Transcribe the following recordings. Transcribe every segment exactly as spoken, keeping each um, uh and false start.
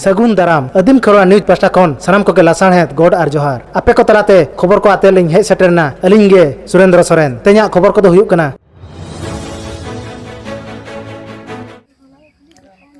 ᱥᱟᱹᱜᱩᱱ ᱫᱟᱨᱟᱢ᱾ ᱟᱹᱫᱤᱢ ᱠᱷᱮᱨᱣᱟᱲ ᱱᱤᱭᱩᱡᱽ ᱯᱟᱦᱴᱟ ᱠᱷᱚᱱ ᱥᱟᱱᱟᱢ ᱠᱚᱜᱮ ᱞᱟᱥᱟᱲᱦᱮᱫ ᱜᱚᱰ ᱟᱨ ᱡᱚᱦᱟᱨ᱾ ᱟᱯᱮ ᱠᱚ ᱛᱟᱞᱟᱛᱮ ᱠᱷᱚᱵᱚᱨ ᱠᱚ ᱟᱛᱮ ᱞᱤᱧ ᱦᱮᱡ ᱥᱮᱴᱮᱨ ᱮᱱᱟ ᱟᱹᱞᱤᱧ ᱜᱮ ᱥᱩᱨᱮᱱᱫᱨᱚ ᱥᱚᱨᱮᱱ᱾ ᱛᱮᱦᱮᱧᱟᱜ ᱠᱷᱚᱵᱚᱨ ᱠᱚᱫᱚ ᱦᱩᱭᱩᱜ ᱠᱟᱱᱟ᱾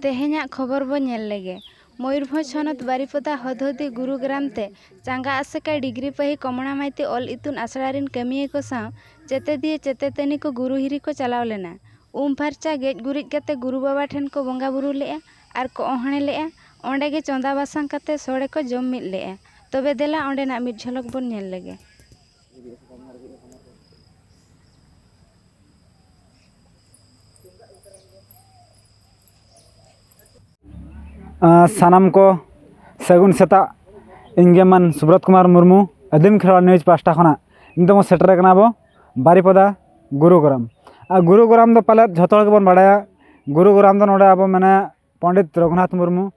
ᱛᱮᱦᱮᱧᱟᱜ ᱠᱷᱚᱵᱚᱨ ᱵᱚ ᱧᱮᱞ ᱞᱮᱜᱮ᱾ ᱢᱚᱭᱩᱨᱵᱷᱚᱸᱡᱽ ᱦᱚᱱᱚᱛ ᱵᱟᱨᱤᱯᱚᱫᱟ ᱦᱚᱫᱦᱚᱫᱤ ᱜᱩᱨᱩ ᱜᱨᱟᱢ ᱛᱮ ᱪᱟᱸᱜᱟ ᱟᱥᱮᱠᱟ ᱰᱤᱜᱽᱨᱤ ᱯᱟᱹᱦᱤ ᱠᱚᱢᱚᱲᱟ ᱢᱟᱭᱛᱤ ᱚᱞ ᱤᱛᱩᱱ ᱟᱥᱲᱟ ᱨᱤᱱ ᱠᱟᱹᱢᱤᱭᱟᱹ ᱠᱚ ᱥᱟᱶ ᱪᱮᱛᱮᱫᱤᱭᱟᱹ ᱪᱮᱛᱮᱛᱟᱹᱱᱤ ᱠᱚ ᱜᱩᱨᱩ ᱦᱤᱨᱤ ᱠᱚ ᱪᱟᱞᱟᱣ ᱞᱮᱱᱟ᱾ ᱩᱢ ᱯᱷᱟᱨᱪᱟ ᱜᱮᱡ ᱜᱩᱨᱤᱡ ᱠᱟᱛᱮ ᱜᱩᱨᱩ ᱵᱟᱵᱟ ᱴᱷᱮᱱ ᱠᱚ ᱵᱚᱸᱜᱟ ᱵᱩᱨᱩ ᱞᱮᱫᱼᱟ ᱟᱨ ᱠᱚ ᱚᱦᱚᱬᱮ ᱞᱮᱫᱼᱟ᱾ ᱚᱸᱰᱮ ᱜᱮ ᱪᱚᱸᱫᱟ ᱵᱟᱥᱟᱝ ᱠᱟᱛᱮ ᱥᱚᱲᱮ ᱠᱚ ᱡᱚᱢ ᱢᱤᱫ ᱞᱮᱫᱼᱟ᱾ ᱛᱚᱵᱮ ᱫᱮᱞᱟ ᱚᱸᱰᱮᱱᱟᱜ ᱢᱤᱫ ᱡᱷᱚᱞᱚᱠ ᱵᱚᱱ ᱧᱮᱞ ᱞᱮᱜᱮ᱾ ᱟᱸ, ᱥᱟᱱᱟᱢ ᱠᱚ ᱥᱟᱹᱜᱩᱱ ᱥᱮᱛᱟᱜ᱾ ᱤᱧ ᱜᱮ ᱢᱟᱱ ᱥᱩᱵᱨᱚᱛ ᱠᱩᱢᱟᱨ ᱢᱩᱨᱢᱩ, ᱟᱹᱫᱤᱢ ᱠᱷᱮᱨᱣᱟᱲ ᱱᱤᱭᱩᱡᱽ ᱯᱟᱦᱴᱟ ᱠᱷᱚᱱᱟᱜ᱾ ᱱᱤᱛᱚᱜ ᱵᱚᱱ ᱥᱮᱴᱮᱨ ᱟᱠᱟᱱᱟ ᱟᱵᱚ ᱵᱟᱨᱤᱯᱚᱫᱟ ᱜᱩᱨᱩ ᱜᱚᱨᱟᱢ᱾ ᱟᱨ ᱜᱩᱨᱩ ᱜᱚᱨᱟᱢ ᱫᱚ ᱯᱟᱞᱮᱫ ᱡᱷᱚᱛᱚ ᱦᱚᱲ ᱜᱮᱵᱚᱱ ᱵᱟᱲᱟᱭᱟ᱾ ᱜᱩᱨᱩ ᱜᱚᱨᱟᱢ ᱫᱚ ᱱᱚᱰᱮ ᱟᱵᱚ ᱢᱮᱱᱟᱭᱟ ᱯᱚᱸᱰᱤᱛ ᱨᱚᱜᱷᱩᱱᱟᱛᱷ ᱢᱩᱨᱢᱩ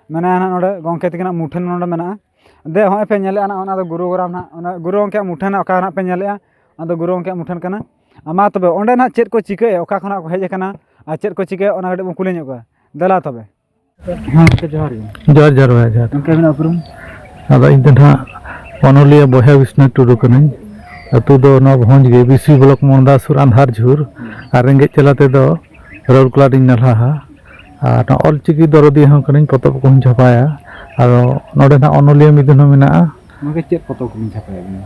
ᱢᱮᱱᱟᱭᱟ ᱱᱟᱦᱟᱜ ᱱᱚᱰᱮ, ᱜᱚᱢᱠᱮ ᱛᱟᱹᱠᱤᱱᱟᱜ ᱢᱩᱴᱷᱟᱹᱱ ᱱᱚᱰᱮ ᱢᱮᱱᱟᱜᱼᱟ᱾ ᱫᱮ, ᱦᱚᱸᱜᱼᱚᱭ ᱯᱮ ᱧᱮᱞᱮᱫᱼᱟ ᱱᱟᱦᱟᱜ, ᱚᱱᱟ ᱫᱚ ᱜᱩᱨᱩ ᱜᱚᱨᱟᱢ ᱱᱟᱦᱟᱜ, ᱚᱱᱟ ᱜᱩᱨᱩ ᱜᱚᱢᱠᱮᱭᱟᱜ ᱢᱩᱴᱷᱟᱹᱱ ᱚᱠᱟ ᱱᱟᱦᱟᱜ ᱯᱮ ᱧᱮᱞᱮᱫᱼᱟ, ᱚᱱᱟ ᱫᱚ ᱜᱩᱨᱩ ᱜᱚᱢᱠᱮᱭᱟᱜ ᱢᱩᱴᱷᱟᱹᱱ ᱠᱟᱱᱟ᱾ ᱟᱨ ᱢᱟ ᱛᱚᱵᱮ, ᱚᱸᱰᱮ ᱱᱟᱦᱟᱜ ᱪᱮᱫ ᱠᱚ ᱪᱤᱠᱟᱹᱭᱮᱫᱼᱟ, ᱚᱠᱟ ᱠᱷᱚᱱᱟᱜ ᱠᱚ ᱦᱮᱡ ᱟᱠᱟᱱᱟ ᱟᱨ ᱪᱮᱫ ᱠᱚ ᱪᱤᱠᱟᱹᱭᱟ, ᱚᱱᱟ ᱠᱟᱹᱴᱤᱡ ᱵᱚᱱ ᱠᱩᱞᱤ ᱧᱚᱜ ᱠᱚᱣᱟ᱾ ᱫᱮᱞᱟ ᱛᱚᱵᱮ᱾ ᱦᱮᱸ, ᱜᱚᱢᱠᱮ, ᱡᱚᱦᱟᱨ ᱜᱮ᱾ ᱡᱚᱦᱟᱨ, ᱡᱚᱦᱟᱨ ᱵᱚᱭᱦᱟ, ᱡᱚᱦᱟᱨ᱾ ᱜᱚᱢᱠᱮ, ᱟᱹᱵᱤᱱᱟᱜ ᱩᱯᱨᱩᱢ? ᱟᱫᱚ ᱤᱧ ᱫᱚ ᱱᱟᱦᱟᱜ ᱚᱱᱚᱞᱤᱭᱟᱹ ᱵᱚᱭᱦᱟ ᱵᱤᱥᱱᱩ ᱴᱩᱰᱩ ᱠᱟᱹᱱᱟᱹᱧ᱾ ᱟᱹᱛᱩ ᱫᱚ ᱱᱚᱣᱟ ᱵᱷᱚᱸᱡᱽ ᱜᱮ, ᱵᱤᱥᱤ ᱵᱞᱚᱠ ᱢᱚᱲᱫᱟ ᱥᱩᱨ ᱟᱸᱫᱷᱟᱨ ᱡᱷᱩᱨ᱾ ᱟᱨ ᱨᱮᱸᱜᱮᱡ ᱡᱟᱞᱟ ᱛᱮᱫᱚ ᱨᱟᱩᱨᱠᱮᱞᱟ ᱨᱤᱧ ᱱᱟᱞᱦᱟᱜᱼᱟ᱾ ᱟᱨ ᱱᱚᱣᱟ ᱚᱞ ᱪᱤᱠᱤ ᱫᱚᱨᱚᱫᱤᱭᱟᱹ ᱦᱚᱸ ᱠᱟᱹᱱᱟᱹᱧ, ᱯᱚᱛᱚᱵ ᱠᱚᱦᱚᱸᱧ ᱪᱷᱟᱯᱟᱭᱟ᱾ ᱟᱫᱚ ᱱᱚᱰᱮ ᱱᱟᱦᱟᱜ ᱚᱱᱚᱞᱤᱭᱟᱹ ᱢᱤᱫᱩᱱ ᱦᱚᱸ ᱢᱮᱱᱟᱜᱼᱟ᱾ ᱜᱚᱢᱠᱮ, ᱪᱮᱫ ᱯᱚᱛᱚᱵ ᱠᱚᱵᱤᱱ ᱪᱷᱟᱯᱟᱭᱟ ᱟᱹᱵᱤᱱ?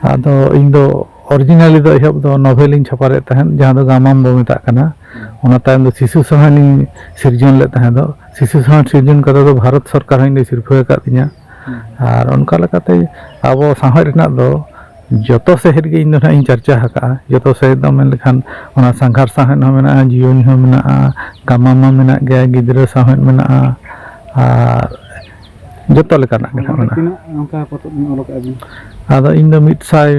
ᱟᱫᱚ ᱤᱧ ᱫᱚ originally ᱫᱚ ᱮᱦᱚᱵ ᱫᱚ ᱱᱚᱵᱷᱮᱞ ᱤᱧ ᱪᱷᱟᱯᱟ ᱞᱮᱫ ᱛᱟᱦᱮᱸᱫ, ᱡᱟᱦᱟᱸ ᱫᱚ ᱜᱟᱢᱟᱢ ᱵᱚ ᱢᱮᱛᱟᱜ ᱠᱟᱱᱟ᱾ ᱦᱩᱸ᱾ ᱚᱱᱟ ᱛᱟᱭᱚᱢ ᱫᱚ ᱥᱤᱥᱩ ᱥᱟᱶᱦᱮᱫ ᱤᱧ ᱥᱤᱨᱡᱚᱱ ᱞᱮᱫ ᱛᱟᱦᱮᱸᱫ ᱫᱚ᱾ ᱥᱤᱥᱩ ᱥᱟᱶᱦᱮᱫ ᱥᱤᱨᱡᱚᱱ ᱠᱟᱛᱮ ᱫᱚ ᱵᱷᱟᱨᱚᱛ ᱥᱚᱨᱠᱟᱨ ᱦᱚᱸ ᱤᱧ ᱫᱚᱭ ᱥᱤᱨᱯᱷᱟᱹ ᱟᱠᱟᱫ ᱛᱤᱧᱟᱹ᱾ ᱦᱩᱸ᱾ ᱟᱨ ᱚᱱᱠᱟ ᱞᱮᱠᱟᱛᱮ ᱟᱵᱚ ᱥᱟᱶᱦᱮᱫ ᱨᱮᱱᱟᱜ ᱫᱚ ᱡᱚᱛᱚ ᱥᱟᱶᱦᱮᱫ ᱜᱮ ᱤᱧ ᱫᱚ ᱱᱟᱦᱟᱜ ᱤᱧ ᱪᱟᱨᱪᱟ ᱟᱠᱟᱫᱼᱟ᱾ ᱡᱚᱛᱚ ᱥᱟᱶᱦᱮᱫ ᱫᱚ ᱢᱮᱱ ᱞᱮᱠᱷᱟᱱ ᱚᱱᱟ ᱥᱟᱸᱜᱷᱟᱨ ᱥᱟᱶᱦᱮᱫ ᱦᱚᱸ ᱢᱮᱱᱟᱜᱼᱟ, ᱡᱤᱭᱚᱱᱤ ᱦᱚᱸ ᱢᱮᱱᱟᱜᱼᱟ, ᱜᱟᱢᱟᱢ ᱦᱚᱸ ᱢᱮᱱᱟᱜ ᱜᱮᱭᱟ, ᱜᱤᱫᱽᱨᱟᱹ ᱥᱟᱶᱦᱮᱫ ᱢᱮᱱᱟᱜᱼᱟ, ᱟᱨ ᱡᱚᱛᱚ ᱞᱮᱠᱟᱱᱟᱜ ᱜᱮ ᱱᱟᱦᱟᱜ ᱢᱮᱱᱟᱜᱼᱟ᱾ ᱛᱤᱱᱟᱹᱜ ᱚᱱᱠᱟ ᱯᱚᱛᱚᱵ ᱵᱤᱱ ᱚᱞ ᱟᱠᱟᱫᱼᱟ ᱵᱤᱱ? ᱟᱫᱚ ᱤᱧ ᱫᱚ ᱢᱤᱫ ᱥᱟᱭ,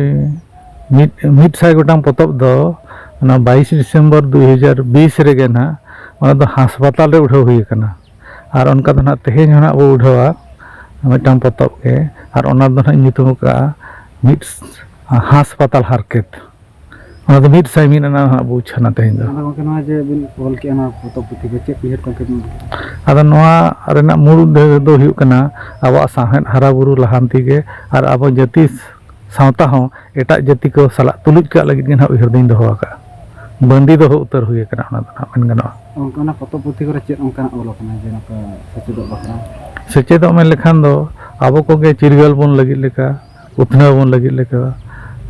ᱢᱤᱫ, ᱢᱤᱫ ᱥᱟᱭ ᱜᱚᱴᱟᱝ ᱯᱚᱛᱚᱵ ᱫᱚ ᱚᱱᱟ ᱵᱟᱭᱤᱥ ᱰᱤᱥᱮᱢᱵᱚᱨ ᱫᱩ ᱦᱟᱡᱟᱨ ᱵᱤᱥ ᱨᱮᱜᱮ ᱱᱟᱦᱟᱜ ᱚᱱᱟ ᱫᱚ ᱦᱟᱥᱯᱟᱛᱟᱞ ᱨᱮ ᱩᱰᱷᱟᱹᱣ ᱦᱩᱭ ᱟᱠᱟᱱᱟ᱾ ᱟᱨ ᱚᱱᱠᱟ ᱫᱚ ᱱᱟᱦᱟᱜ ᱛᱮᱦᱮᱧ ᱦᱚᱸ ᱱᱟᱦᱟᱜ ᱵᱚ ᱩᱰᱷᱟᱹᱣᱟ ᱢᱤᱫᱴᱟᱝ ᱯᱚᱛᱚᱵ ᱜᱮ, ᱟᱨ ᱚᱱᱟ ᱫᱚ ᱱᱟᱦᱟᱜ ᱤᱧ ᱧᱩᱛᱩᱢ ᱟᱠᱟᱫᱼᱟ ᱢᱤᱫ ᱦᱟᱥᱯᱟᱛᱟᱞ ᱦᱟᱨᱠᱮᱛ᱾ ᱚᱱᱟ ᱫᱚ ᱢᱤᱫ ᱥᱟᱭ ᱢᱤᱫ ᱟᱱᱟᱜ ᱦᱟᱸᱜ ᱵᱩᱡᱽ ᱥᱟᱱᱟ ᱛᱮᱦᱮᱧ ᱫᱚ᱾ ᱟᱫᱚ ᱜᱚᱢᱠᱮ, ᱱᱚᱣᱟ ᱡᱮ ᱵᱤᱱ ᱚᱞ ᱠᱮᱜᱼᱟ, ᱱᱚᱣᱟ ᱯᱚᱛᱚᱵ ᱯᱩᱛᱷᱤ ᱠᱚ, ᱪᱮᱫ ᱩᱭᱦᱟᱹᱨ ᱛᱟᱵᱮᱱ? ᱟᱫᱚ ᱱᱚᱣᱟ ᱨᱮᱱᱟᱜ ᱢᱩᱞ ᱩᱫᱽᱫᱮᱥ ᱫᱚ ᱦᱩᱭᱩᱜ ᱠᱟᱱᱟ, ᱟᱵᱚᱣᱟᱜ ᱥᱟᱶᱦᱮᱫ ᱦᱟᱨᱟ ᱵᱩᱨᱩ ᱞᱟᱦᱟᱱᱛᱤ ᱜᱮ ᱟᱨ ᱟᱵᱚ ᱡᱟᱹᱛᱤ ᱥᱟᱶᱛᱟ ᱦᱚᱸ ᱮᱴᱟᱜ ᱡᱟᱹᱛᱤ ᱠᱚ ᱥᱟᱞᱟᱜ ᱛᱩᱞᱩᱡ ᱠᱟᱜ ᱞᱟᱹᱜᱤᱫ ᱜᱮ ᱱᱟᱦᱟᱜ ᱩᱭᱦᱟᱹᱨ ᱫᱚᱧ ᱫᱚᱦᱚ ᱟᱠᱟᱫᱼᱟ᱾ ᱵᱟᱹᱱᱫᱤ ᱫᱚᱦᱚ ᱩᱛᱟᱹᱨ ᱦᱩᱭ ᱟᱠᱟᱱᱟ, ᱚᱱᱟ ᱫᱚ ᱱᱟᱦᱟᱜ ᱢᱮᱱ ᱜᱟᱱᱚᱜᱼᱟ᱾ ᱚᱱᱠᱟ ᱚᱱᱟ ᱯᱚᱛᱚᱵ ᱯᱩᱛᱷᱤ ᱠᱚᱨᱮ ᱪᱮᱫ ᱚᱱᱠᱟᱱᱟᱜ ᱚᱞ ᱟᱠᱟᱱᱟ ᱡᱮ ᱱᱚᱝᱠᱟ ᱥᱮᱪᱮᱫᱚᱜ ᱵᱟᱠᱷᱨᱟ? ᱥᱮᱪᱮᱫᱚᱜ ᱢᱮᱱ ᱞᱮᱠᱷᱟᱱ ᱫᱚ ᱟᱵᱚ ᱠᱚᱜᱮ ᱪᱤᱨᱜᱟᱹᱞ ᱵᱚᱱ ᱞᱟᱹᱜᱤᱫ ᱞᱮᱠᱟ, ᱩᱛᱱᱟᱹᱣ ᱵᱚᱱ ᱞᱟᱹᱜᱤᱫ ᱞᱮᱠᱟ᱾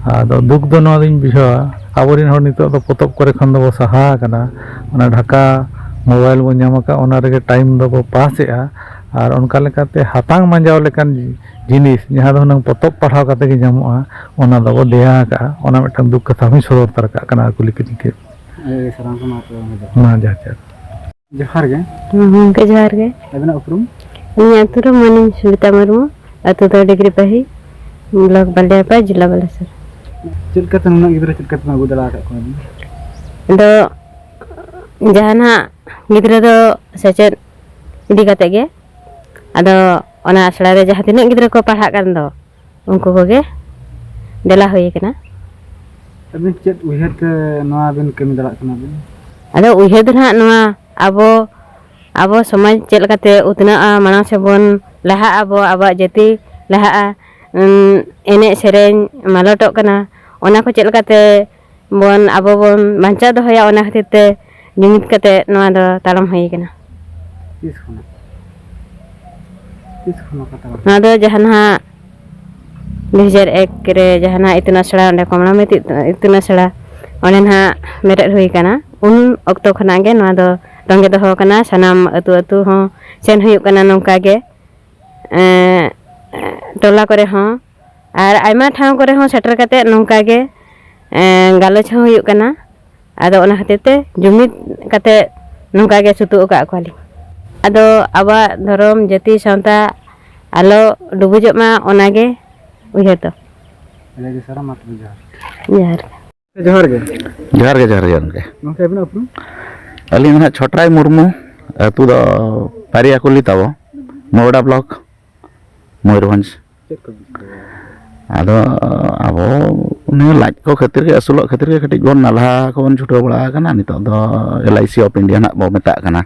ᱟᱫᱚ ᱫᱩᱠ ᱫᱚ ᱱᱚᱣᱟ ᱫᱚᱧ ᱵᱩᱡᱷᱟᱹᱣᱟ, ᱟᱵᱚᱨᱮᱱ ᱦᱚᱲ ᱱᱤᱛᱚᱜ ᱫᱚ ᱯᱚᱛᱚᱵ ᱠᱚᱨᱮ ᱠᱷᱚᱱ ᱫᱚᱵᱚ ᱥᱟᱦᱟ ᱟᱠᱟᱱᱟ᱾ ᱚᱱᱟ ᱰᱷᱟᱠᱟ ᱢᱳᱵᱟᱭᱤᱞ ᱵᱚᱱ ᱧᱟᱢ ᱟᱠᱟᱫ, ᱚᱱᱟ ᱨᱮᱜᱮ ᱴᱟᱭᱤᱢ ᱫᱚᱵᱚ ᱯᱟᱥ ᱮᱫᱼᱟ᱾ ᱟᱨ ᱚᱱᱠᱟ ᱞᱮᱠᱟᱛᱮ ᱦᱟᱛᱟᱝ ᱢᱟᱸᱡᱟᱣ ᱞᱮᱠᱟᱱ ᱡᱤᱱᱤᱥ, ᱡᱟᱦᱟᱸ ᱫᱚ ᱦᱩᱱᱟᱹᱝ ᱯᱚᱛᱚᱵ ᱯᱟᱲᱦᱟᱣ ᱠᱟᱛᱮ ᱜᱮ ᱧᱟᱢᱚᱜᱼᱟ, ᱚᱱᱟ ᱫᱚᱵᱚ ᱫᱮᱭᱟ ᱟᱠᱟᱫᱼᱟ᱾ ᱚᱱᱟ ᱢᱤᱫᱴᱟᱝ ᱫᱩᱠ ᱠᱟᱛᱷᱟ ᱦᱚᱸᱧ ᱥᱚᱫᱚᱨ ᱛᱟᱨᱟ ᱠᱟᱜ ᱠᱟᱱᱟ ᱠᱩᱞᱤ ᱠᱤᱱ ᱴᱷᱮᱱ᱾ ᱟᱹᱰᱤ ᱥᱟᱨᱦᱟᱣ ᱠᱟᱱᱟ ᱟᱯᱮ ᱚᱱᱟ ᱫᱚ᱾ ᱢᱟ ᱡᱚᱦᱟᱨ ᱡᱚᱦᱟᱨ᱾ ᱡᱚᱦᱟᱨ ᱜᱮ᱾ ᱦᱩᱸ, ᱜᱚᱢᱠᱮ ᱡᱚᱦᱟᱨ ᱜᱮ᱾ ᱟᱵᱤᱱᱟᱜ ᱩᱯᱨᱩᱢ? ᱤᱧᱟᱹᱜ ᱟᱹᱛᱩ ᱫᱚ ᱢᱚᱱᱤ ᱥᱩᱱᱤᱛᱟ ᱢᱩᱨᱢᱩ, ᱟᱹᱛᱩ ᱫᱚ ᱰᱤᱜᱽᱨᱤ ᱯᱟᱹᱦᱤ, ᱵᱞᱚᱠ ᱵᱟᱞᱤᱭᱟᱯᱟᱭ, ᱡᱮᱞᱟ ᱵᱟᱞᱮᱥᱚᱨ᱾ ᱪᱮᱫ ᱞᱮᱠᱟᱛᱮ ᱱᱩᱱᱟᱹᱜ ᱜᱤᱫᱽᱨᱟᱹ ᱪᱮᱫ ᱞᱮᱠᱟᱛᱮᱢ ᱟᱹᱜᱩ ᱫᱟᱲᱮ ᱟᱠᱟᱫ ᱠᱚᱣᱟ? ᱟᱫᱚ ᱡᱟᱦᱟᱱᱟᱜ ᱜᱤᱫᱽᱨᱟᱹ ᱫᱚ ᱥᱮᱪᱮᱫ ᱤᱫᱤ ᱠᱟᱛᱮ ᱜᱮ, ᱟᱫᱚ ᱚᱱᱟ ᱟᱥᱲᱟ ᱨᱮ ᱡᱟᱦᱟᱸ ᱛᱤᱱᱟᱹᱜ ᱜᱤᱫᱽᱨᱟᱹ ᱠᱚ ᱯᱟᱲᱦᱟᱜ ᱠᱟᱱ ᱫᱚ, ᱩᱱᱠᱩ ᱠᱚᱜᱮ ᱫᱮᱞᱟ ᱦᱩᱭ ᱠᱟᱱᱟ᱾ ᱟᱹᱵᱤᱱ ᱪᱮᱫ ᱩᱭᱦᱟᱹᱨ ᱛᱮ ᱱᱚᱣᱟ ᱵᱤᱱ ᱠᱟᱹᱢᱤ ᱫᱟᱲᱮᱭᱟᱜ ᱠᱟᱱᱟ ᱵᱤᱱ? ᱟᱫᱚ ᱩᱭᱦᱟᱹᱨ ᱫᱚ ᱱᱟᱦᱟᱜ ᱱᱚᱣᱟ, ᱟᱵᱚ, ᱟᱵᱚ ᱥᱚᱢᱟᱡᱽ ᱪᱮᱫ ᱞᱮᱠᱟᱛᱮ ᱩᱛᱱᱟᱹᱜᱼᱟ, ᱢᱟᱲᱟᱝ ᱥᱮᱫ ᱵᱚᱱ ᱞᱟᱦᱟᱜ ᱟᱵᱚ, ᱟᱵᱚᱣᱟᱜ ᱡᱟᱹᱛᱤ ᱞᱟᱦᱟᱜᱼᱟ, ᱩᱸ, ᱮᱱᱮᱡ ᱥᱮᱨᱮᱧ ᱢᱟᱞᱚᱴᱚᱜ ᱠᱟᱱᱟ, ᱚᱱᱟ ᱠᱚ ᱪᱮᱫ ᱞᱮᱠᱟᱛᱮ ᱵᱚᱱ, ᱟᱵᱚ ᱵᱚᱱ ᱵᱟᱧᱪᱟᱣ ᱫᱚᱦᱚᱭᱟ, ᱚᱱᱟ ᱠᱷᱟᱹᱛᱤᱨ ᱛᱮ ᱡᱩᱢᱤᱫ ᱠᱟᱛᱮ ᱱᱚᱣᱟ ᱫᱚ ᱛᱟᱲᱟᱢ ᱦᱩᱭ ᱠᱟᱱᱟ᱾ ᱛᱤᱥ ᱠᱷᱚᱱᱟᱜ? ᱛᱤᱥ ᱠᱷᱚᱱ ᱱᱚᱝᱠᱟ ᱛᱟᱲᱟᱢ? ᱱᱚᱣᱟ ᱫᱚ ᱡᱟᱦᱟᱸ ᱱᱟᱦᱟᱜ ᱫᱩ ᱦᱟᱡᱟᱨ ᱮᱠ ᱨᱮ ᱡᱟᱦᱟᱸ ᱱᱟᱦᱟᱜ ᱤᱛᱩᱱ ᱟᱥᱲᱟ, ᱚᱸᱰᱮ ᱠᱚᱢᱞᱟᱢᱤᱛ ᱤᱛᱩᱱ ᱟᱥᱲᱟ, ᱚᱸᱰᱮ ᱱᱟᱦᱟᱜ ᱵᱮᱨᱮᱫ ᱦᱩᱭ ᱠᱟᱱᱟ᱾ ᱩᱱ ᱚᱠᱛᱚ ᱠᱷᱚᱱᱟᱜ ᱜᱮ ᱱᱚᱣᱟ ᱫᱚ ᱛᱚᱸᱜᱮ ᱫᱚᱦᱚ ᱠᱟᱱᱟ᱾ ᱥᱟᱱᱟᱢ ᱟᱹᱛᱩ ᱟᱹᱛᱩ ᱦᱚᱸ ᱥᱮᱱ ᱦᱩᱭᱩᱜ ᱠᱟᱱᱟ ᱱᱚᱝᱠᱟ ᱜᱮ, ᱮᱸ, ᱴᱚᱞᱟ ᱠᱚᱨᱮ ᱦᱚᱸ ᱟᱨ ᱟᱭᱢᱟ ᱴᱷᱟᱶ ᱠᱚᱨᱮ ᱦᱚᱸ ᱥᱮᱴᱮᱨ ᱠᱟᱛᱮ ᱱᱚᱝᱠᱟ ᱜᱮ, ᱮᱸ, ᱜᱟᱞᱚᱪ ᱦᱚᱸ ᱦᱩᱭᱩᱜ ᱠᱟᱱᱟ᱾ ᱟᱫᱚ ᱚᱱᱟ ᱠᱷᱟᱹᱛᱤᱨ ᱛᱮ ᱡᱩᱢᱤᱫ ᱠᱟᱛᱮ ᱱᱚᱝᱠᱟ ᱜᱮ ᱥᱩᱛᱩᱜ ᱟᱠᱟᱫ ᱠᱚᱣᱟᱞᱤᱧ᱾ ᱟᱫᱚ ᱟᱵᱚᱣᱟᱜ ᱫᱷᱚᱨᱚᱢ, ᱡᱟᱹᱛᱤ, ᱥᱟᱶᱛᱟ ᱟᱞᱚ ᱰᱩᱵᱩᱡᱚᱜ ᱢᱟ, ᱚᱱᱟ ᱜᱮ ᱩᱭᱦᱟᱹᱨ ᱫᱚ᱾ ᱟᱹᱰᱤ ᱟᱹᱰᱤ ᱥᱟᱨᱦᱟᱣ, ᱢᱟ ᱛᱚᱵᱮ ᱡᱚᱦᱟᱨ᱾ ᱡᱚᱦᱟᱨ᱾ ᱡᱚᱦᱟᱨ ᱜᱮ᱾ ᱡᱚᱦᱟᱨ ᱜᱮ, ᱡᱚᱦᱟᱨ ᱜᱮ ᱜᱚᱢᱠᱮ᱾ ᱜᱚᱢᱠᱮ, ᱟᱹᱵᱤᱱᱟᱜ ᱩᱯᱨᱩᱢ? ᱟᱹᱞᱤᱧ ᱫᱚ ᱱᱟᱦᱟᱜ ᱪᱷᱚᱴᱨᱟᱭ ᱢᱩᱨᱢᱩ, ᱟᱹᱛᱩ ᱫᱚ ᱯᱟᱨᱤᱭᱟᱠᱩᱞᱤ ᱛᱟᱵᱚ, ᱢᱚᱣᱰᱟ ᱵᱞᱚᱠ, ᱢᱚᱭᱩᱨᱵᱷᱚᱸᱡᱽ᱾ ᱪᱮᱫ ᱠᱚᱵᱤᱱ ᱪᱤᱠᱟᱹᱭᱟ? ᱟᱫᱚ ᱟᱵᱚ ᱱᱤᱭᱟᱹ ᱞᱟᱡ ᱠᱚ ᱠᱷᱟᱹᱛᱤᱨ ᱜᱮ, ᱟᱹᱥᱩᱞᱚᱜ ᱠᱷᱟᱹᱛᱤᱨ ᱜᱮ ᱠᱟᱹᱴᱤᱡ ᱵᱚᱱ ᱱᱟᱞᱦᱟ ᱠᱚᱵᱚᱱ ᱪᱷᱩᱴᱟᱹᱣ ᱵᱟᱲᱟ ᱟᱠᱟᱱᱟ᱾ ᱱᱤᱛᱚᱜ ᱫᱚ L I C of India ᱱᱟᱜ ᱵᱚ ᱢᱮᱛᱟᱜ ᱠᱟᱱᱟ,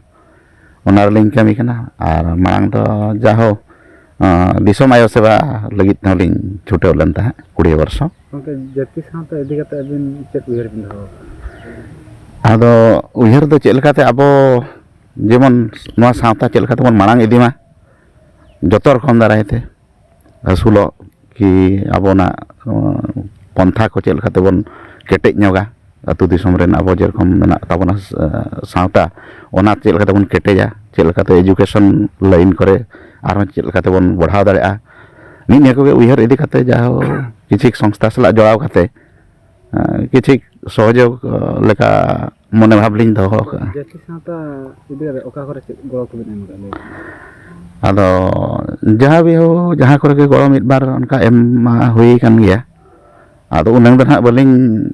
ᱚᱱᱟ ᱨᱮᱞᱤᱧ ᱠᱟᱹᱢᱤ ᱠᱟᱱᱟ᱾ ᱟᱨ ᱢᱟᱲᱟᱝ ᱫᱚ ᱡᱟᱦᱳ, ᱟᱸ, ᱫᱤᱥᱚᱢ ᱟᱭᱳ ᱥᱮᱵᱟ ᱞᱟᱹᱜᱤᱫ ᱦᱚᱸᱞᱤᱧ ᱪᱷᱩᱴᱟᱹᱣ ᱞᱮᱱ ᱛᱟᱦᱮᱸᱫ ᱠᱩᱲᱤ ᱵᱚᱨᱥᱚ᱾ ᱜᱚᱢᱠᱮ, ᱡᱟᱹᱛᱤ ᱥᱟᱶᱛᱟ ᱤᱫᱤ ᱠᱟᱛᱮ ᱟᱹᱵᱤᱱ ᱪᱮᱫ ᱩᱭᱦᱟᱹᱨ ᱵᱤᱱ ᱫᱚᱦᱚ ᱟᱠᱟᱫᱟ? ᱟᱫᱚ ᱩᱭᱦᱟᱹᱨ ᱫᱚ ᱪᱮᱫ ᱞᱮᱠᱟᱛᱮ ᱟᱵᱚ ᱡᱮᱢᱚᱱ ᱱᱚᱣᱟ ᱥᱟᱶᱛᱟ ᱪᱮᱫ ᱞᱮᱠᱟᱛᱮ ᱵᱚᱱ ᱢᱟᱲᱟᱝ ᱤᱫᱤ ᱢᱟ, ᱡᱚᱛᱚ ᱨᱚᱠᱚᱢ ᱫᱟᱨᱟᱭ ᱛᱮ ᱟᱹᱥᱩᱞᱚᱜ ᱠᱤ ᱟᱵᱚᱱᱟᱜ, ᱚ, ᱯᱚᱱᱛᱷᱟ ᱠᱚ ᱪᱮᱫ ᱞᱮᱠᱟᱛᱮ ᱵᱚᱱ ᱠᱮᱴᱮᱡ ᱧᱚᱜᱟ, ᱟᱹᱛᱩ ᱫᱤᱥᱚᱢ ᱨᱮᱱ ᱟᱵᱚ ᱡᱮᱨᱚᱠᱚᱢ ᱢᱮᱱᱟᱜ ᱛᱟᱵᱚᱱᱟ, ᱥᱟ-, ᱥᱟᱶᱛᱟ, ᱚᱱᱟ ᱪᱮᱫ ᱞᱮᱠᱟᱛᱮ ᱵᱚᱱ ᱠᱮᱴᱮᱡᱟ, ᱪᱮᱫ ᱞᱮᱠᱟᱛᱮ education line ᱠᱚᱨᱮ ᱟᱨᱦᱚᱸ ᱪᱮᱫ ᱞᱮᱠᱟᱛᱮ ᱵᱚᱱ ᱵᱟᱲᱦᱟᱣ ᱫᱟᱲᱮᱭᱟᱜᱼᱟ, ᱱᱤᱜ ᱱᱤᱭᱟᱹ ᱠᱚᱜᱮ ᱩᱭᱦᱟᱹᱨ ᱤᱫᱤ ᱠᱟᱛᱮ ᱡᱟᱦᱳ ᱠᱤᱪᱷᱩ ᱥᱚᱝᱥᱛᱷᱟ ᱥᱟᱞᱟᱜ ᱡᱚᱲᱟᱣ ᱠᱟᱛᱮ, ᱟᱸ, ᱠᱤᱪᱷᱩ ᱥᱚᱦᱚᱡᱳᱜᱽ, ᱟᱸ, ᱞᱮᱠᱟ ᱢᱚᱱᱮ ᱵᱷᱟᱵᱽ ᱞᱤᱧ ᱫᱚᱦᱚ ᱟᱠᱟᱫᱼᱟ᱾ ᱡᱟᱹᱛᱤ ᱥᱟᱶᱛᱟ ᱤᱫᱤ ᱠᱟᱛᱮ ᱚᱠᱟ ᱠᱚᱨᱮ ᱪᱮᱫ ᱜᱚᱲᱚ ᱠᱚᱵᱤᱱ ᱮᱢ ᱟᱠᱟᱫ ᱞᱟᱹᱭ ᱵᱤᱱ? ᱟᱫᱚ ᱡᱟᱦᱟᱸ ᱵᱤᱦᱩ ᱡᱟᱦᱟᱸ ᱠᱚᱨᱮ ᱜᱮ ᱜᱚᱲᱚ ᱢᱤᱫ ᱵᱟᱨ ᱚᱱᱠᱟ ᱮᱢ ᱢᱟ ᱦᱩᱭ ᱟᱠᱟᱱ ᱜᱮᱭᱟ᱾ ᱟᱫᱚ ᱩᱱᱟᱹᱝ ᱫᱚ ᱱᱟᱦᱟᱜ ᱵᱟᱹᱞᱤᱧ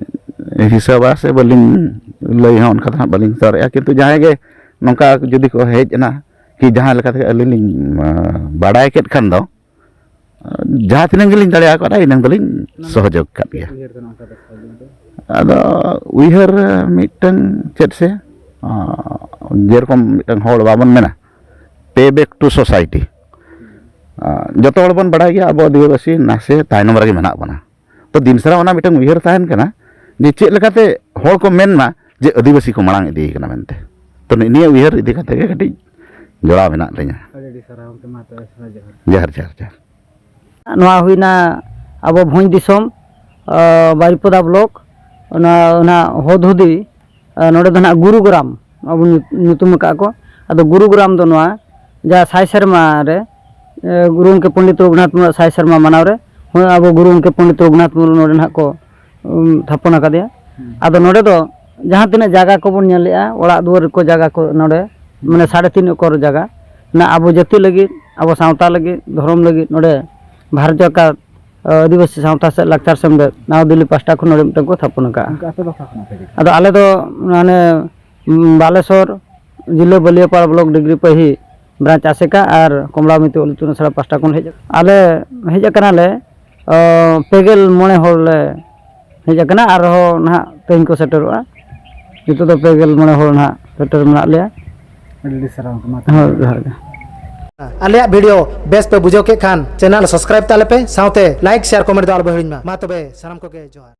ᱦᱤᱥᱟᱹᱵᱟ ᱥᱮ ᱵᱟᱹᱞᱤᱧ ᱞᱟᱹᱭ ᱦᱚᱸ ᱚᱱᱠᱟ ᱫᱚ ᱱᱟᱦᱟᱜ ᱵᱟᱹᱞᱤᱧ ᱫᱟᱲᱮᱭᱟᱜᱼᱟ, ᱠᱤᱱᱛᱩ ᱡᱟᱦᱟᱸᱭ ᱜᱮ ᱱᱚᱝᱠᱟ ᱡᱩᱫᱤ ᱠᱚ ᱦᱮᱡ ᱮᱱᱟ ᱠᱤ ᱡᱟᱦᱟᱸ ᱞᱮᱠᱟ ᱛᱮᱜᱮ ᱟᱹᱞᱤᱧ ᱞᱤᱧ, ᱟᱸ, ᱵᱟᱰᱟᱭ ᱠᱮᱫ ᱠᱷᱟᱱ ᱫᱚ, ᱡᱟᱦᱟᱸ ᱛᱤᱱᱟᱹᱜ ᱜᱮᱞᱤᱧ ᱫᱟᱲᱮᱭᱟᱠᱟᱫᱼᱟ, ᱤᱱᱟᱹᱝ ᱫᱚᱞᱤᱧ ᱥᱚᱦᱚᱡᱳᱜᱽ ᱠᱟᱫ ᱜᱮᱭᱟ᱾ ᱩᱭᱦᱟᱹᱨ ᱠᱟᱱᱟ ᱚᱱᱠᱟ ᱫᱚ ᱟᱹᱞᱤᱧ ᱫᱚ᱾ ᱟᱫᱚ ᱩᱭᱦᱟᱹᱨ ᱢᱤᱫᱴᱟᱝ ᱪᱮᱫ ᱥᱮ, ᱟᱸ, ᱡᱮᱨᱚᱠᱚᱢ ᱢᱤᱫᱴᱟᱝ ᱦᱚᱲ ᱵᱟᱵᱚᱱ ᱢᱮᱱᱟ, pay back to society᱾ ᱟᱸ, ᱡᱚᱛᱚ ᱦᱚᱲ ᱵᱚᱱ ᱵᱟᱲᱟᱭ ᱜᱮᱭᱟ, ᱟᱵᱚ ᱟᱹᱫᱤᱵᱟᱹᱥᱤ ᱱᱟᱥᱮ ᱛᱟᱭᱱᱚᱢ ᱨᱮᱜᱮ ᱢᱮᱱᱟᱜ ᱵᱚᱱᱟ᱾ ᱛᱚ, ᱫᱤᱱ ᱥᱟᱨᱟ ᱚᱱᱟ ᱢᱤᱫᱴᱟᱝ ᱩᱭᱦᱟᱹᱨ ᱛᱟᱦᱮᱱ ᱠᱟᱱᱟ ᱡᱮ ᱪᱮᱫ ᱞᱮᱠᱟᱛᱮ ᱦᱚᱲ ᱠᱚ ᱢᱮᱱ ᱢᱟ ᱡᱮ ᱟᱹᱫᱤᱵᱟᱹᱥᱤ ᱠᱚ ᱢᱟᱲᱟᱝ ᱤᱫᱤ ᱠᱟᱱᱟ ᱢᱮᱱᱛᱮ᱾ ᱛᱚ, ᱱᱤᱭᱟᱹ ᱩᱭᱦᱟᱹᱨ ᱤᱫᱤ ᱠᱟᱛᱮ ᱜᱮ ᱠᱟᱹᱴᱤᱡ ᱡᱚᱲᱟᱣ ᱢᱮᱱᱟᱜ ᱞᱤᱧᱟ᱾ ᱟᱹᱰᱤ ᱟᱹᱰᱤ ᱥᱟᱨᱦᱟᱣ ᱜᱚᱢᱠᱮ, ᱢᱟ ᱛᱚᱵᱮ ᱥᱟᱨᱦᱟᱣ, ᱡᱚᱦᱟᱨ᱾ ᱡᱚᱦᱟᱨ, ᱡᱚᱦᱟᱨ, ᱡᱚᱦᱟᱨ᱾ ᱱᱚᱣᱟ ᱦᱩᱭᱱᱟ ᱟᱵᱚ ᱵᱷᱚᱸᱡᱽ ᱫᱤᱥᱚᱢ, ᱟᱸ, ᱵᱟᱨᱤᱯᱚᱫᱟ block, ᱚᱱᱟ, ᱚᱱᱟ ᱦᱚᱫᱦᱩᱫᱤ, ᱟᱸ, ᱱᱚᱰᱮ ᱫᱚ ᱱᱟᱦᱟᱜ ᱜᱩᱨᱩᱜᱨᱟᱢ ᱟᱵᱚ ᱧᱩ-, ᱧᱩᱛᱩᱢ ᱟᱠᱟᱫ ᱠᱚ᱾ ᱟᱫᱚ ᱜᱩᱨᱩᱜᱨᱟᱢ ᱫᱚ ᱱᱚᱣᱟ ᱡᱟᱦᱟᱸ ᱥᱟᱭ ᱥᱮᱨᱢᱟ ᱨᱮ, ᱮ, ᱜᱩᱨᱩ ᱜᱚᱢᱠᱮ ᱯᱚᱱᱰᱤᱛ ᱨᱚᱜᱷᱩᱱᱟᱛᱷ ᱢᱩᱨᱢᱩᱣᱟᱜ ᱥᱟᱭ ᱥᱮᱨᱢᱟ ᱢᱟᱱᱟᱣ ᱨᱮ, ᱦᱚᱸ, ᱟᱵᱚ ᱜᱩᱨᱩ ᱜᱚᱢᱠᱮ ᱯᱚᱱᱰᱤᱛ ᱨᱚᱜᱷᱩᱱᱟᱛᱷ ᱢᱩᱨᱢᱩ ᱱᱚᱰᱮ ᱱᱟᱦᱟᱜ ᱠᱚ, ᱩᱢ, ᱛᱷᱟᱯᱚᱱ ᱟᱠᱟᱫᱮᱭᱟ᱾ ᱦᱩᱸ᱾ ᱟᱫᱚ ᱱᱚᱰᱮ ᱫᱚ ᱡᱟᱦᱟᱸ ᱛᱤᱱᱟᱹᱜ ᱡᱟᱭᱜᱟ ᱠᱚᱵᱚᱱ ᱧᱮᱞᱮᱜᱼᱟ, ᱚᱲᱟᱜ ᱫᱩᱣᱟᱹᱨ ᱠᱚ, ᱡᱟᱭᱜᱟ ᱠᱚ ᱱᱚᱰᱮ, ᱦᱩᱸ᱾ ᱢᱟᱱᱮ ᱥᱟᱲᱮ ᱛᱤᱱ ᱮᱠᱚᱨ ᱡᱟᱭᱜᱟ, ᱚᱱᱟ ᱟᱵᱚ ᱡᱟᱹᱛᱤ ᱞᱟᱹᱜᱤᱫ, ᱟᱵᱚ ᱥᱟᱶᱛᱟ ᱞᱟᱹᱜᱤᱫ, ᱫᱷᱚᱨᱚᱢ ᱞᱟᱹᱜᱤᱫ ᱱᱚᱰᱮ ᱵᱷᱟᱨᱚᱛ ᱡᱟᱠᱟᱛ, ᱟᱹᱫᱤᱵᱟᱹᱥᱤ ᱥᱟᱶᱛᱟ ᱥᱮ ᱞᱟᱠᱪᱟᱨ ᱥᱮᱢᱞᱮᱫ ᱱᱟᱣᱟ ᱫᱤᱞᱞᱤ ᱯᱟᱦᱴᱟ ᱠᱷᱚᱱ ᱱᱚᱰᱮ ᱢᱤᱫᱴᱟᱝ ᱠᱚ ᱛᱷᱟᱯᱚᱱ ᱟᱠᱟᱫᱼᱟ᱾ ᱜᱚᱢᱠᱮ, ᱟᱯᱮ ᱫᱚ ᱚᱠᱟ ᱠᱷᱚᱱᱟᱜ ᱯᱮ ᱦᱤᱡᱩᱜ ᱠᱟᱱᱟ? ᱟᱫᱚ ᱟᱞᱮ ᱫᱚ ᱢᱟᱱᱮ, ᱩᱸ, ᱵᱟᱞᱮᱥᱚᱨ ᱡᱤᱞᱟᱹ ᱵᱟᱹᱞᱤᱭᱟᱹᱯᱟᱲ block ᱰᱤᱜᱽᱨᱤ ᱯᱟᱹᱦᱤ branch ᱟᱥᱮᱠᱟ ᱟᱨ ᱠᱚᱢᱞᱟᱵᱚᱛᱤ ᱚᱞ ᱤᱛᱩᱱ ᱟᱥᱲᱟ ᱯᱟᱦᱴᱟ ᱠᱷᱚᱱ ᱦᱮᱡ, ᱟᱞᱮ ᱦᱮᱡ ᱟᱠᱟᱱᱟᱞᱮ, ᱚ, ᱯᱮ ᱜᱮᱞ ᱢᱚᱬᱮ ᱦᱚᱲ ᱞᱮ ᱦᱮᱡ ᱟᱠᱟᱱᱟ, ᱟᱨᱦᱚᱸ ᱱᱟᱦᱟᱜ ᱛᱮᱦᱮᱧ ᱠᱚ ᱥᱮᱴᱮᱨᱚᱜᱼᱟ᱾ ᱱᱤᱛᱚᱜ ᱫᱚ ᱯᱮ ᱜᱮᱞ ᱢᱚᱬᱮ ᱦᱚᱲ ᱱᱟᱦᱟᱜ ᱥᱮᱴᱮᱨ ᱢᱮᱱᱟᱜ ᱞᱮᱭᱟ᱾ ᱟᱹᱰᱤ ᱟᱹᱰᱤ ᱥᱟᱨᱦᱟᱣ ᱜᱚᱢᱠᱮ, ᱢᱟ ᱛᱚᱵᱮ᱾ ᱦᱳᱭ, ᱡᱚᱦᱟᱨ ᱜᱮ᱾ ᱟᱞᱮᱭᱟᱜ ᱵᱷᱤᱰᱤᱭᱳ ᱵᱮᱥ ᱯᱮ ᱵᱩᱡᱷᱟᱹᱣ ᱠᱮᱫ ᱠᱷᱟᱱ ᱪᱮᱱᱮᱞ ᱥᱟᱵᱥᱠᱨᱟᱭᱤᱵ ᱛᱟᱞᱮ ᱯᱮ, ᱥᱟᱶᱛᱮ ᱞᱟᱭᱤᱠ, ᱥᱮᱭᱟᱨ, ᱠᱚᱢᱮᱱᱴ ᱫᱚ ᱟᱞᱚ ᱯᱮ ᱦᱤᱲᱤᱧ ᱢᱟ᱾ ᱢᱟ ᱛᱚᱵᱮ ᱥᱟᱱᱟᱢ ᱠᱚᱜᱮ ᱡᱚᱦᱟᱨ᱾